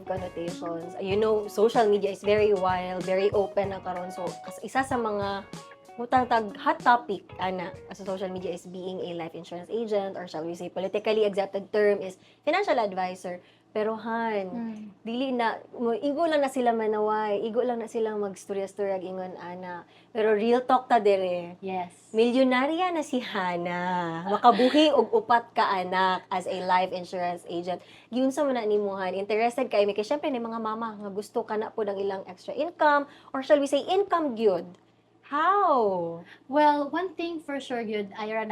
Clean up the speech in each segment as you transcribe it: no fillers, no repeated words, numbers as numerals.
connotations. Social media is very wild, very open na karon. So, isa sa mga mutang tag hot topic ana sa social media is being a life insurance agent, or shall we say, politically accepted term is financial advisor. Pero Han, dili na mo igo lang na sila manaway, igo lang na sila magstorya-storya ingon ana. Pero real talk ta dire. Milyonarya na si Hana. Makabuhi og upat ka anak as a life insurance agent. Giunsa man na nimo, Han? Interested kay mi kay syempre ni mga mama nga gusto kana pod ang ilang extra income, or shall we say income gyud. How? Well, one thing for sure gyud, ara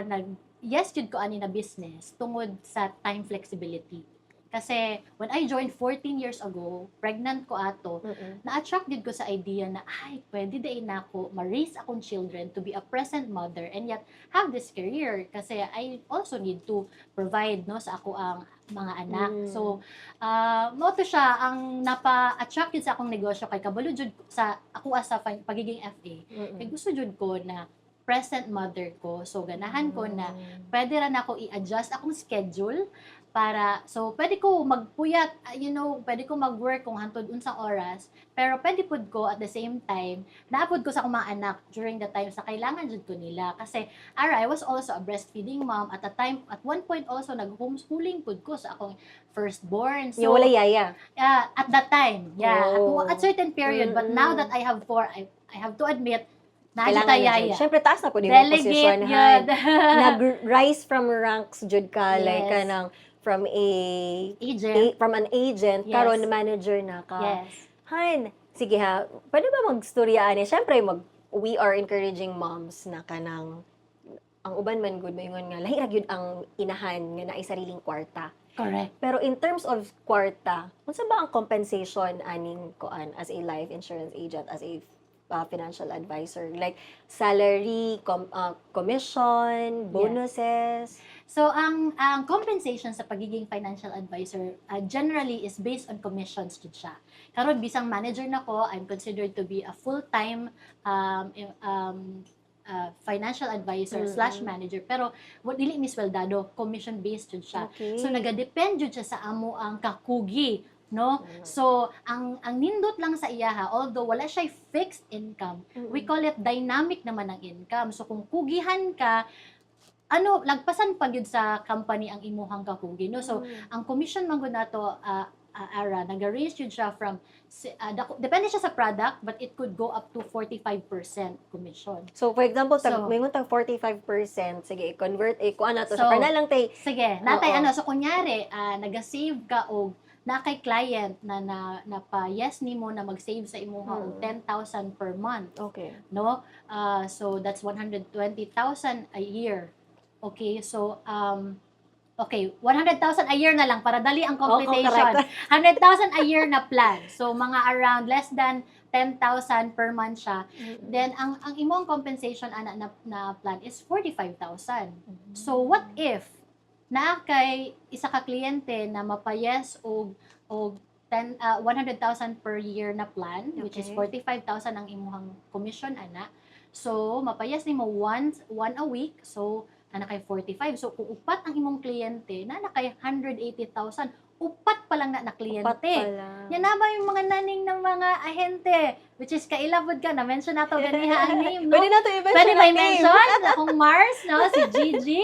nag yes gyud ko ani na business tungod sa time flexibility. Kasi when I joined 14 years ago, pregnant ko ato, na-attract gyud ko sa idea na ay, pwede diay nako ma-raise akong children to be a present mother and yet have this career kasi I also need to provide, no, sa ako ang mga anak. So, mao to siya ang napa-attract gyud sa akong negosyo kay kabalo jud sa ako as sa pagiging FA. Kay gusto jud ko na present mother ko. So, ganahan ko na pwede ra nako i-adjust akong schedule para so pwede ko magpuyat, pwede ko mag-work kung hantod unsang oras, pero pwede pud ko at the same time naa pud ko sa akong mga anak during the time sa kailangan jud ko nila kasi ara I was also a breastfeeding mom at a time. At one point also, nag-homeschooling pud ko sa akong firstborn. So, so wala yaya. At that time, yeah, at certain period, but now that I have four, I have to admit naa Kailangan tayo na jud. yaya. Syempre taas na pud imong Delegate posisyon, yun. Han. Nag-rise from ranks jud ka, like kanang from a, agent. From an agent karon manager na ka. Yes. Han, sige ha, pwede ba magstorya ani? Syempre we are encouraging moms na kanang ang uban man gud moingon nga lahi ra gyud ang inahan nga naay sariling kwarta. Correct. Pero in terms of kwarta, unsa ba ang compensation aning kuan as a life insurance agent, as a financial advisor? Like salary, commission, bonuses? So, ang compensation sa pagiging financial advisor generally is based on commissions jud siya. Karon bisang manager na ko, I'm considered to be a full-time financial advisor slash manager. Pero dili mi sweldado, commission based jud siya. So nagadepend jud siya sa amo ang kakugi, no? So ang nindot lang sa iyaha, although wala siya fixed income, we call it dynamic naman ang income. So kung kugihan ka, ano, lagpasan pa gyud sa company ang imuhang kakugi, no? So ang commission man gud nato, ara naga-range jud siya from depende siya sa product, but it could go up to 45% commission. So for example, tag moingon tag 45%, sige, i-convert eh kuan nato siya. So, Para na lang tay Sige, natay ano, so kunyari, naga-save ka og na kay client na napa-yes nimo na mag-save sa imuha og 10,000 per month, no? So that's 120,000 a year. Okay, so okay, 100,000 a year na lang para dali ang computation. 100,000 a year na plan. So mga around less than 10,000 per month siya. Then ang imong compensation ana na plan is 45,000. So what if naa kay isa ka kliyente na mapayes og 10 100,000 per year na plan, which is 45,000 ang imuhang commission ana. So mapayes nimo once one a week, so naa kay 45. So kung upat ang imong kliyente, naa na kay 180,000. Upat pa lang na kliyente. Upat pa lang. Yan na ba yung mga naning ng mga ahente? Which is, kaila pud ka, na-mention na to ganiha ang name, no? Pwede na to i-mention Pwede ba ang name. I-mention? Akong Mars, no? Si Gigi.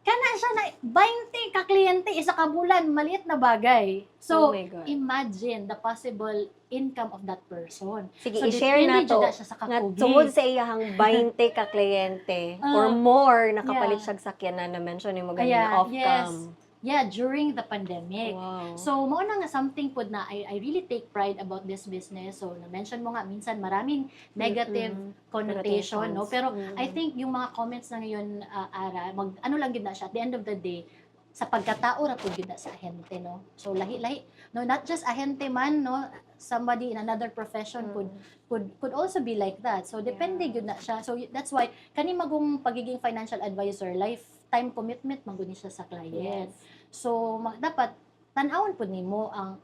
Kana siya na 20 ka kliyente isa ka bulan, maliit na bagay. So, Oh my God. Imagine the possible income of that person. Sige, So, i-share na depende to. jud na siya sa Nga kakugi. tungod sa iyahang 20 ka kliyente or more nakapalit siya sakyanan na mention nimo ganina Kaya, off yes. cam. Yeah, during the pandemic. So, mao na nga something pod na I really take pride about this business. So, na-mention mo nga, minsan maraming negative connotation, no? Connotations. Pero I think yung mga comments na ngayon, Ara, mag, ano lang gyud na siya, at the end of the day, sa pagkatao ra pud gyud na sa ahente, no? So, lahi-lahi, no, not just ahente man, no? Somebody in another profession could also be like that. So, depende gyud na siya. So, that's why, kani magong pagiging financial advisor, lifetime commitment man gud ni siya sa client. So, dapat tan-awon pud nimo ang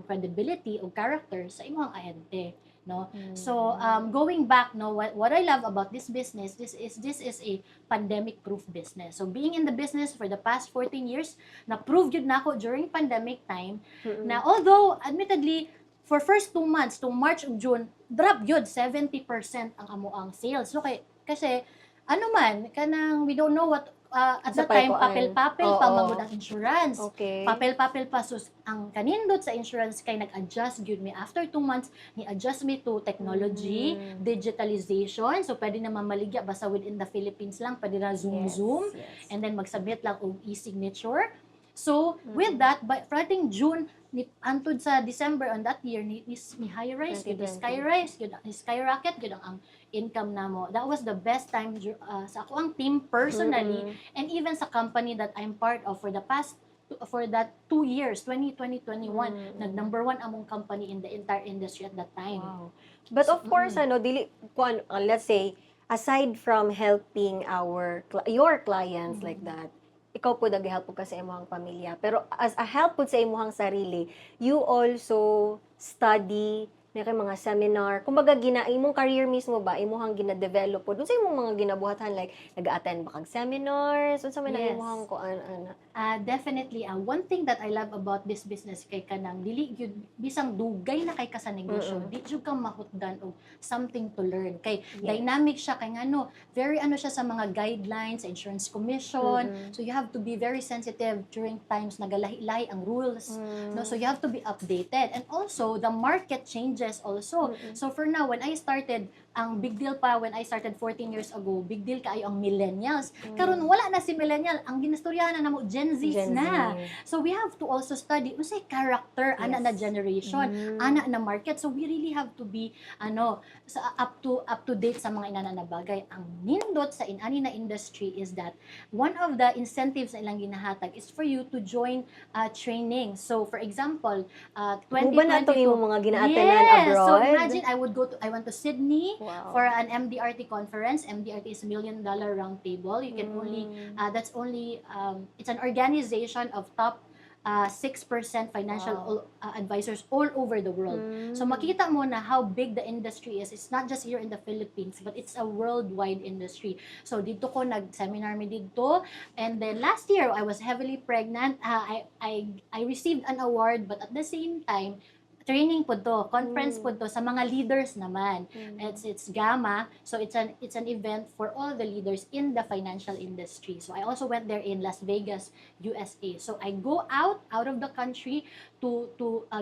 credibility o character sa imong ahente. No? So, going back, no, what I love about this business, this is a pandemic-proof business. So, being in the business for the past 14 years, na-prove gyud nako during pandemic time na although, admittedly, for first 2 months, to March ug June, drop gyud 70% ang amoang sales. So, kay, kasi, ano man, kanang we don't know what, at Sa that time, palikuan. Papel-papel pa Oo. Manggod ang insurance. Papel-papel pa, sus, ang kanindot sa insurance kay nag-adjust gyud mi after 2 months, ni adjust mi to technology, digitalization. So pwede na mamaligya basta within the Philippines lang, pwede na Zoom, Zoom and then mag-submit lang og e-signature. So with that, by starting June ni antod sa December on that year, ni high rise gyud, ni 2020. Skyrise gyud, ni skyrocket gyud ang income namo. That was the best time sa akoang team personally and even sa company that I'm part of for the past for that 2 years, 2020, 21, nag number one among company in the entire industry at that time. Wow. But of course, ano, dili kuan, let's say, aside from helping your clients like that, ikaw po nag-help po ka sa imong pamilya. Pero as a help po sa imong sarili, you also study na kay mga seminar. Kumbaga gina imong career mismo ba imong gina-develop po dun sa imong mga ginabuhatan, like nag-attend ba kag seminars, unsa man ang imong kuan ana? Definitely, one thing that I love about this business kay kanang dili gyud, bisang dugay na kay ka sa negosyo, di jud ka mahutdan og something to learn kay dynamic siya, kay ngano, very ano siya sa mga guidelines sa insurance commission. So you have to be very sensitive during times nagalahi-lahi ang rules, no? So you have to be updated, and also the market changes also. So for now, when I started, ang big deal pa when I started 14 years ago, big deal kaayo ang millennials. Karon wala na si millennial, ang ginistoryahan na namo Gen Zs Gen Z. na. So we have to also study unsay character ana na generation, ana na market. So we really have to be ano sa up to date sa mga inana na bagay. Ang nindot sa inani na industry is that one of the incentives na ilang ginahatag is for you to join training. So for example, Mo ba na itong 2022 imong mga gina-attendan Yes. abroad? So imagine I went to Sydney for an MDRT conference. MDRT is Million Dollar Round Table. You can only that's only it's an organization of top 6% financial advisors all over the world. So makita mo na how big the industry is. It's not just here in the Philippines, but it's a worldwide industry. So dito ko nag-seminar mi didto. And then last year I was heavily pregnant. I received an award, but at the same time training po to, conference po to sa mga leaders naman. It's GAMA, so it's an event for all the leaders in the financial industry. So I also went there in Las Vegas, USA. So I go out of the country to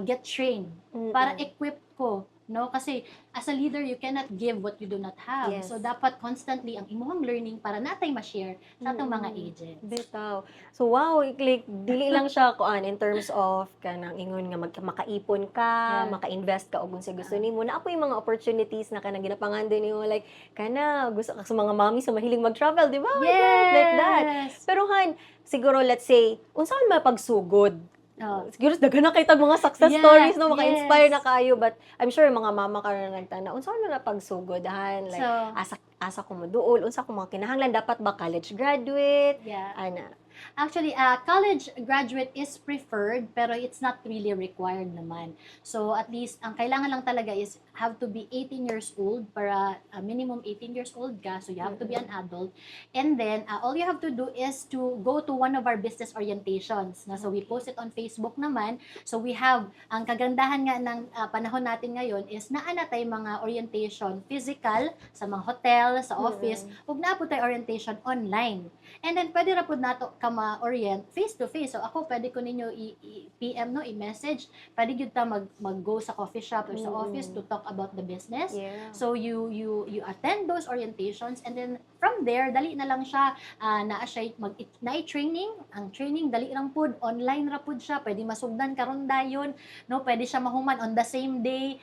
get trained para equipped ko, no? Kasi as a leader, you cannot give what you do not have. So dapat constantly ang imuhang learning para natay ma-share sa atong mga agents. Bitaw. So wow, like dili lang siya kuan in terms of kanang ingon nga makaipon ka, maka-invest ka og unsay gusto nimo. Naa poy mga opportunities na kanang ginapangandoy nimo, like kana gusto ka sa mga mami sa mahilig mag-travel, di ba? Like that. Yes. Pero han, siguro let's say, unsa man pagsugod? Oh. Siguro daghan na kay tag mga success stories, no, maka-inspire na kaayo, but I'm sure mga mama karon na nagtanaw, unsa man na pagsugod, han, like So, asa ko moduol, unsa ko mga kinahanglan, dapat ba college graduate ana? Actually, college graduate is preferred, pero it's not really required naman. So, at least, ang kailangan lang talaga is have to be 18 years old para minimum 18 years old ka. So, you have to be an adult. And then, all you have to do is to go to one of our business orientations. Na, so, we post it on Facebook naman. So, we have, ang kagandahan nga ng panahon natin ngayon is naa na tay mga orientation physical sa mga hotel, sa office, ug naa po tay orientation online. And then pwede ra pud nato ka ma-orient face to face. So ako, pwede ko ninyo i-PM, no, i-message. Pwede gyud ta mag-go sa coffee shop or sa office to talk about the business. So you attend those orientations and then from there dali na lang siya, naa siya mag na training. Ang training dali lang pud, online ra pud siya, pwede masugdan karon dayon, no? Pwede siya mahuman on the same day.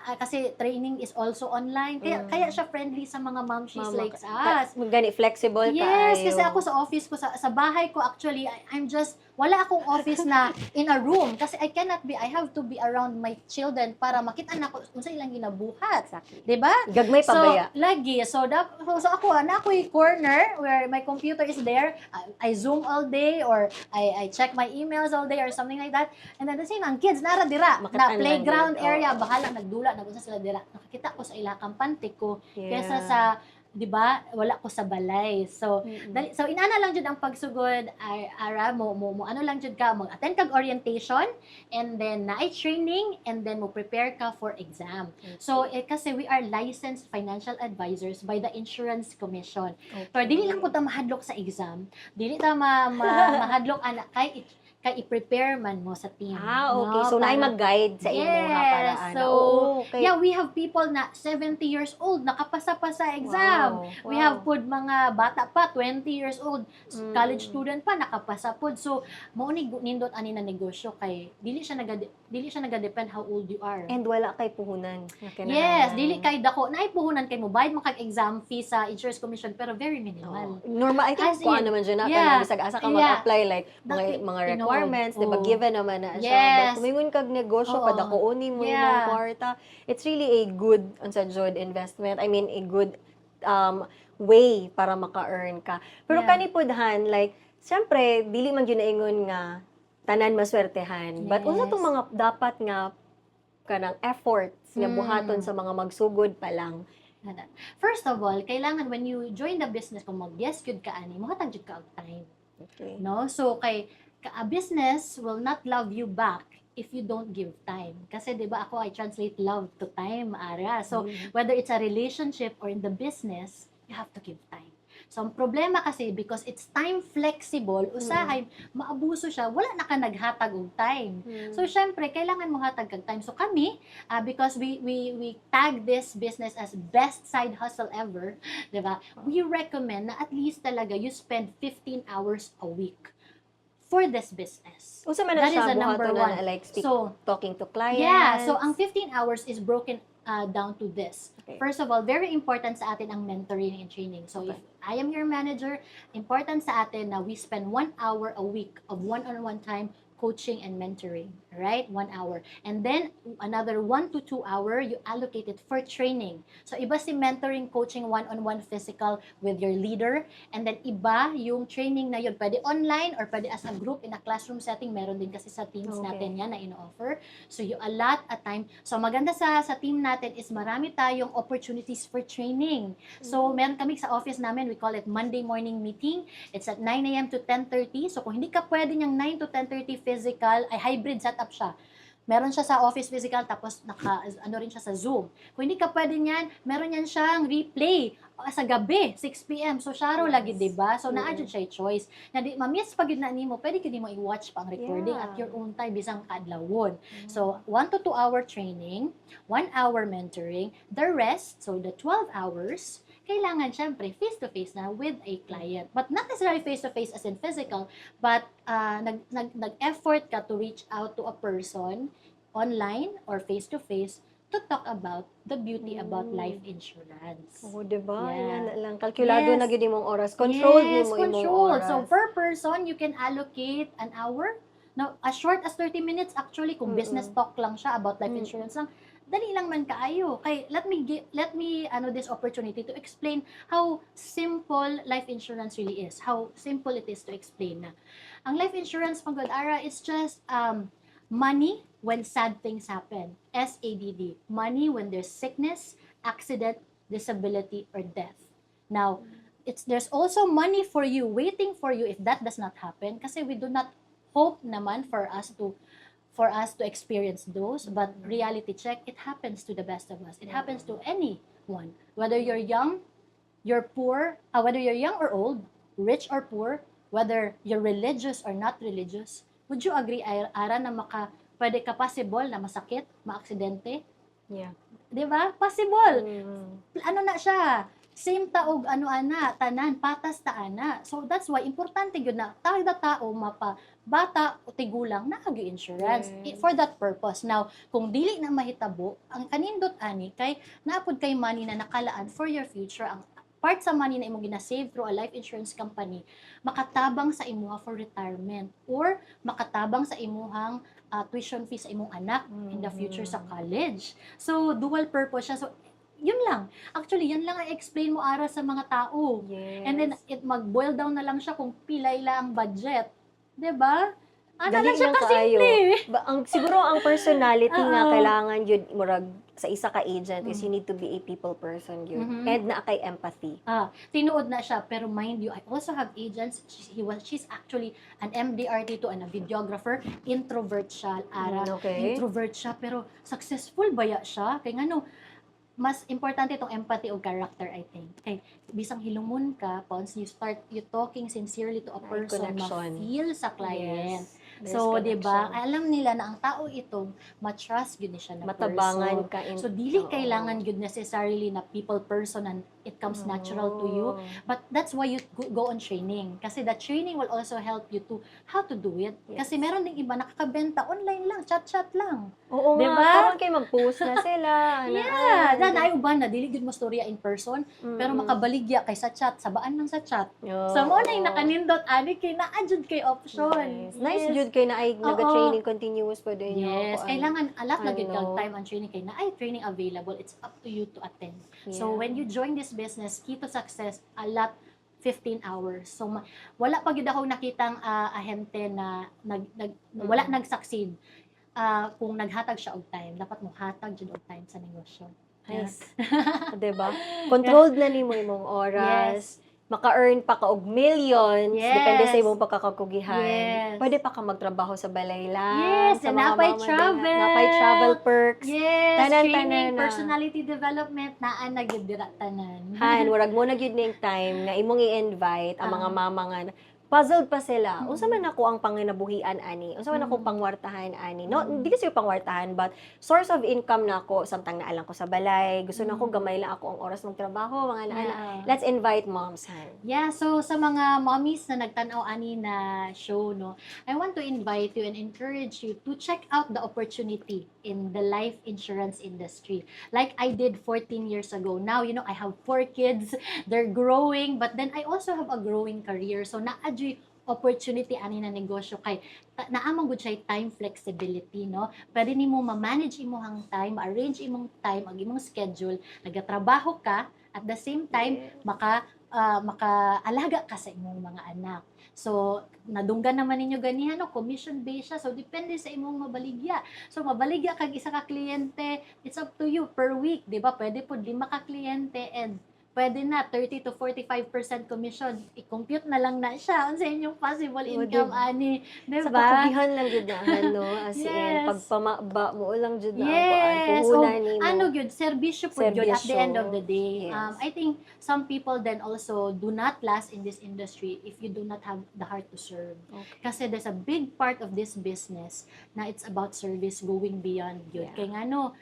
Kasi training is also online kaya kaya siya friendly sa mga momshies Mama like us. Gani flexible Yes, kaayo. Kasi ako sa office ko, sa bahay ko actually, I'm just Wala akong office na in a room kasi I cannot be, I have to be around my children para makita nako unsa ilang ginabuhat. 'Di ba? Gagmay So, pa baya. Lagi. So ako, na ako'y corner where my computer is there. I Zoom all day or I check my emails all day or something like that. And then the same, ang kids, nara dira. Makitaan Na lang playground gud, area, oo. Bahala nagdula, nagunsa sila dira. Nakakita ko sa ila, kampante ko. Kesa sa, di ba, wala ko sa balay. So, dali, so inana lang jud ang pagsugod ay ara mo ano lang jud ka, mag-attend kag orientation and then naay training and then mo prepare ka for exam. So eh, kasi we are licensed financial advisors by the Insurance Commission. Pero dili lang po ta mahadlok sa exam, dili ta mahadlok ana kay i-prepare man mo sa team. Ah, okay. No? So, naay mag-guide sa imo ha para Yes. ana. So, Oo, okay. yeah, we have people na 70 years old nakapasa pa sa exam. We have pud mga bata pa, 20 years old, college student pa nakapasa pud. So, mao ni nindot ani na negosyo kay dili siya naga-depend how old you are. And wala kay puhunan nga kinahanglan. Yes, dili kay dako. Naay puhunan kay mo bayad mo kag exam fee sa Insurance Commission pero very minimal. Oo. Normal, I think As kuan in, naman dyan na, kanang bisag asa ka mag-apply, like, mga, mga tinuod. Requirements, di ba, given naman na siya. Yes. But kumingon kag negosyo, padakuonin mo imong kwarta. It's really a good, unsa jud, investment. I mean, a good way para maka-earn ka. Pero kani pud han, like, siyempre, dili man gyud naingon nga tanan maswertehan. But unsa tong mga dapat nga kanang efforts nga buhaton sa mga magsugod pa lang? Ana. First of all, kailangan when you join the business, kung mag-yes gyud ka ani, mohatag jud ka og time. No? So kay a business will not love you back if you don't give time. Kasi 'di ba ako, I translate love to time, Ara. So whether it's a relationship or in the business, you have to give time. So ang problema kasi, because it's time flexible, usahay maabuso siya, wala na ka naghatag og time. So syempre kailangan mo hatag kag time. So kami, because we tag this business as best side hustle ever, 'di ba? We recommend na at least talaga you spend 15 hours a week for this business. Unsa man na That siya is the number buhaton na one. na, like speak, So, talking to clients? Yeah, so ang 15 hours is broken down to this. First of all, very important sa atin ang mentoring and training. So if I am your manager, important sa atin na we spend 1 hour a week of one-on-one time coaching and mentoring, right? 1 hour. And then another 1 to 2 hour, you allocate it for training. So iba si mentoring, coaching, one-on-one physical with your leader. And then iba yung training na yun. Pwede online or pwede as a group in a classroom setting. Meron din kasi sa teams natin yan na ino-offer. So you allot a time. So maganda sa team natin is marami tayong opportunities for training. So meron kami sa office namin, we call it Monday morning meeting. It's at 9 a.m. to 10:30. So kung hindi ka pwede niyang 9 to 10:30 physical, ay hybrid setup siya. Meron siya sa office physical, tapos naka ano rin siya sa Zoom. Kung hindi ka pwede niyan, meron yan siyang replay sa gabi, 6 p.m. So syaro lagi, 'di ba? So naa jud siya choice. Na di ma-miss pa gyud na nimo, pwede gyud nimo i-watch pa ang recording at your own time bisang kaadlawon. So 1 to 2 hour training, 1 hour mentoring, the rest, so the 12 hours, kailangan syempre face-to-face na with a client. But not necessarily face-to-face as in physical, but nag-effort ka to reach out to a person online or face-to-face to talk about the beauty about life insurance. Oo, diba? Yeah. Yan lang. Kalkulado na gyud imong oras. Controlled Yes, nimo imong controlled. oras. So per person, you can allocate an hour. No, as short as 30 minutes actually kung business talk lang siya about life insurance lang. Dali lang man kaayo. Kay let me ano this opportunity to explain how simple life insurance really is. How simple it is to explain na. Ang life insurance man gud, Ara, is just money when sad things happen. SADD. Money when there's sickness, accident, disability, or death. Now, it's there's also money for you waiting for you if that does not happen kasi we do not hope naman for us to experience those, but reality check, it happens to the best of us. It happens to anyone, whether you're young, you're poor, whether you're young or old, rich or poor, whether you're religious or not religious. Would you agree, Ara, na maka pwede ka possible na masakit, maaksidente? Yeah. 'Di ba? Possible. Ano na siya, same taog ano ana, tanan patas ta ana. So that's why importante gyud na kada tao, mapa bata o tigulang, naa gyud insurance for that purpose. Now, kung dili na mahitabo, ang kanindot ani kay naa pud kay money na nakalaan for your future. Ang Part sa money na imong gina-save through a life insurance company makatabang sa imuha for retirement or makatabang sa imuhang tuition fee sa imong anak in the future sa college. So dual purpose siya. So yun lang. Actually, yan lang ang explain mo ara sa mga tao. And then it mag-boil down na lang siya kung pilay lang ang budget. 'Di ba? Ano Dali lang siya lang kaayo. kasimple. Ba, ang siguro ang personality nga kailangan yun murag sa isa ka agent is you need to be a people person yun. And naa kay empathy. Ah, tinuod na siya, pero mind you, I also have agents. She's actually an MDRT to and a videographer. Introvert siya, ara. Introvert siya pero successful baya siya kay ngano mas importante itong empathy o character, I think. Kay bisang hilumon ka, once you start you talking sincerely to a May person, connection. Ma-feel sa client. Yes. There's So, di ba? connection. Alam nila na ang tao itong ma-trust gyud ni siya na Matabangan person. ka in So, dili kailangan gyud necessarily na people person and it comes natural to you. But that's why you go on training. Kasi the training will also help you to how to do it. Kasi meron ding iba nakakabenta online lang, chat-chat lang. Oo nga, Diba? karon kay mag-post na sila. Ana, Yeah, ana. na naay uban na dili gyud mo storya in person, pero makabaligya kay sa chat, sabaan lang sa chat. So mo na yung nakanindot ani kay naa jud kay option. Nice. Nice jud kay naay naga-training continuous pa din. Yes, kailangan a lot na gyud ano. kag time ang training kay naay training available. It's up to you to attend. So when you join this business, key to success, a lot 15 hours. So wala pa gyud akong nakitang ahente na nag wala nag-succeed kung naghatag siya og time. Dapat mo hatag jud og time sa negosyo. Nice. 'Di ba? Controlled na nimo imong oras. Maka-earn pa ka og millions, depende sa imong pagkakakugihan. Pwede pa ka magtrabaho sa balay lang. Yes, sa and mga napay mama din, travel. napay travel perks. Yes, Tanan, training, tanan na. personality development, naa na gyud dira tanan. Han, murag mo na gyud ning time nga imong i-invite ang mga mama nga puzzled pa sila. Unsa man ako ang panginabuhian ani? Unsa man ako pangwartahan ani? No, hindi kasi yung pangwartahan but source of income na ako samtang naalang ko sa balay. Gusto na ko gamay lang ako ang oras magtrabaho, mga naana. Let's invite moms, Han. Yeah, so sa mga mommies na nagtan-aw ani na show, no, I want to invite you and encourage you to check out the opportunity in the life insurance industry. Like I did 14 years ago. Now, I have four kids. They're growing, but then I also have a growing career. So naa juy opportunity ani na negosyo kay naa man gud siya time flexibility, no? Pwede nimo ma-manage imong time, ma-arrange imong time, ang imong schedule, nagatrabaho ka at the same time makaalaga ka sa imong mga anak. So, nadunggan naman ninyo ganihan, no? Commission based siya. So, depende sa imong mabaligya. So, mabaligya kag isa ka kliyente, it's up to you per week, di ba? Pwede po lima ka kliyente and pwede na 30 to 45% commission. I-compute na lang na siya unsa inyong possible Oh, income ani, di Sa ba? kakugihan lang jud na, Han, no? As in, pagpamaba mo lang jud na ang kuan, puhunan nimo. Ano gyud, serbisyo po gyud at the Serbisyo. end of the day. I think some people then also do not last in this industry if you do not have the heart to serve. Kasi there's a big part of this business na it's about service going beyond yun. Kaya nga no,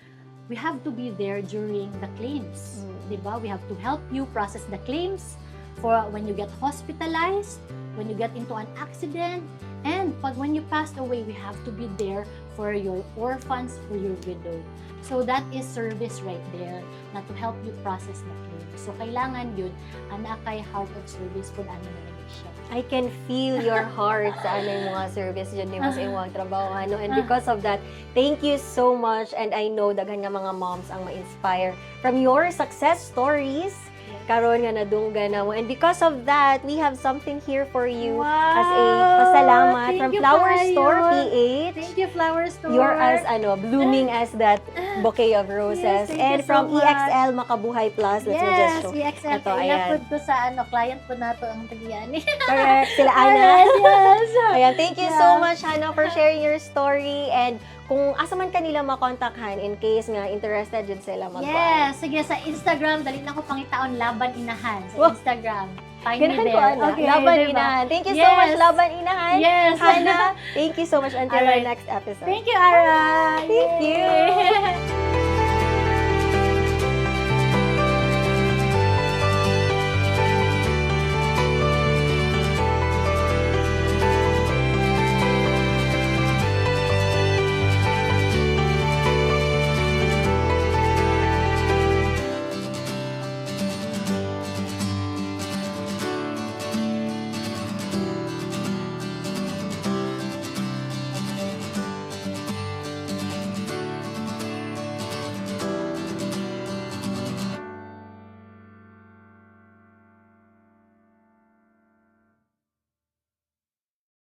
we have to be there during the claims. 'Di ba? We have to help you process the claims for when you get hospitalized, when you get into an accident, and pag when you passed away, we have to be there for your orphans, for your widow. So that is service right there na to help you process the claim. So kailangan yun, ana kay heart of service kung ano na siya. I can feel your heart sa ano yung mga service dyan nimo sa imong trabaho ano, and because of that, thank you so much, and I know daghan nga mga moms ang ma-inspire from your success stories karon nga nadunggan na mo, and because of that, we have something here for you as a pasalamat Thank from you, Flower kaayo. Store PH. Thank you, Flower Store. You're as ano, blooming as that bouquet of roses. Yes, thank And you so from much. EXL Makabuhay Plus, let's me just Yes, show. EXL. Ito, Kaya ayan. po ko sa ano, client po nato ang tagiani. Correct, sila Ana. Yes. Ayan, thank you so much, Hannah, for sharing your story. And kung asa man kanila makontakhan in case nga interested jud sila mag Yes, sige sa Instagram, dali na ko pangitaon Laban Inahan sa Instagram. Find me Ganahan ko, there. Ana. Okay, Laban diba? Inahan. Thank you so much, Laban Inahan. Yes. Hannah, thank you so much. Until our Alright. next episode. Thank you, Ara.